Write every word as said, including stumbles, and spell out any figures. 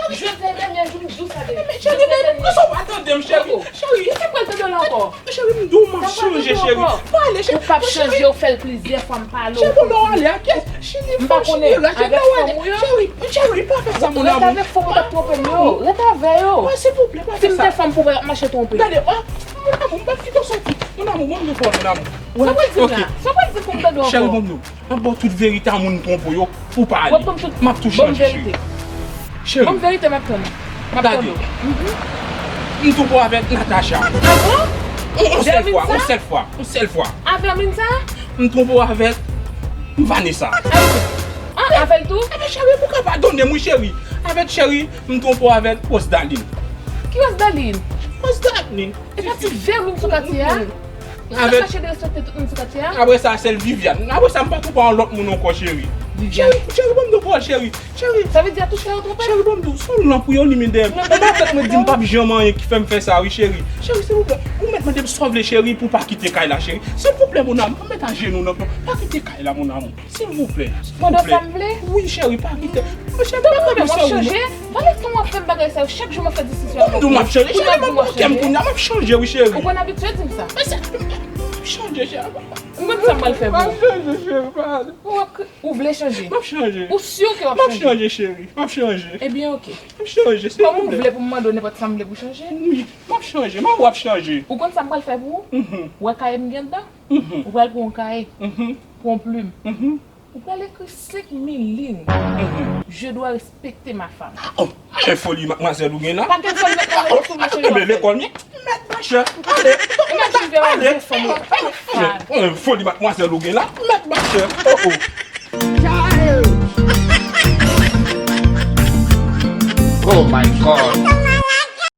Jodi a dènye jou m di w sa deja. Men cheri, men kòman w pa tande m, cheri? Cheri, kisa pral tande w la ankò? Cheri, m di w m ap chanje, cheri. Pale, cheri. Ou p ap chanje, ou fè l plizyè fwa m pale w. Cheri, bon, lè w ale a kiyès? Cheri, m pa konnen, avèk fanm ou yo. Cheri, cheri, pa fè sa, mon amour. Rete avèk fanm ou t ap twonpe m yo. Rete avè yo. Silvouplè, pa fè sa. Si m te fanm pou w, w ap mache twonpe. Gade, ah, mon amour, m p ap kite w soti. Mon amour, bon, m vin fò, mon amour. Sa w pral di m la? Sa w pral di pou m tande w ankò? Cheri, bon, m di w. M ap ba w tout verite a moun twonpe w yo pou w pa ale. M ap tou chanje, cheri. Cheri. Bon, verite m ap tann. M ap tann ou. M twonpe w avèk Natacha. Ah bon? Yon sèl fwa, yon sèl fwa, yon sèl fwa. Avè Minsa? M twonpe w avèk Vanessa. Ah, avè l tou? Ebyen, cheri, pou ka padone m, wi, cheri. Avèk cheri, m twonpe w avèk Rosdaline. Ki Rosdaline? Rosdaline. E pa ti vè moun sou katye a? Ou chache derespekte tout moun sou katye a? Apre sa, sèl Viviane. Apre sa, m pa twonpe yon lòt moun ankò, cheri. Viviane. Cheri, cheri, ban m de pawòl, cheri. Cheri. Sa vle di a tout fè yo twonpe? Cheri, ban m di w, se yon lanp ou ye, ou limen dèyè m. Nan tèt mwen di m p ap janm anyen ki fè m fè sa, wi, cheri. Cheri, silvouplè, ou mèt mande m sa w vle, cheri, pou w pa kite kay la, cheri. Silvouplè, mon amour, mèt ajenou nan, pa kite kay la, mon amour. Silvouplè, silvouplè. Mande w sa m vle? Wi, cheri, pa kite. Mwen cheri, pa kite. Mwen chanje. Pale tan w ap fè m bagay sa yo. Chak jou m ap fè diskisyon avè w. Ou di w m ap chanje, cheri, m ap bòkè m kounye a, m ap chanje, wi, cheri. Ou konn abitye di m sa. Men se, m ap chanje, cheri. Ou konn sa m pral fè pou ou? M ap chanje, cheri, pa ale. Ou ap kri-, ou vle chanje? M ap chanje. Ou si ke w ap chanje? M ap chanje, cheri, m ap chanje. Ebyen, oke. M ap chanje, silvouplè. Kòm ou vle pou m mande w nenpòt sa m vle pou chanje? Wi, m ap chanje, m ap, w ap chanje. Ou konn sa m pral fè pou ou? Mhm. Ou wè kaye m gen anndan? Mhm. Ou pral pran yon kaye, mhm, pran yon plim. Mhm. Ou pral ekri senk mil liy. Mhm. Je dois respecter ma femme. Oh, men foli madmwazèl ou gen la. Pa gen foli madmwazèl sou mwen, cheri. Ebyen, lekòl, mèt machè. Ale, ale, ale. Men foli madmwazèl ou gen la. Mèt machè. Oh, oh. Oh my God.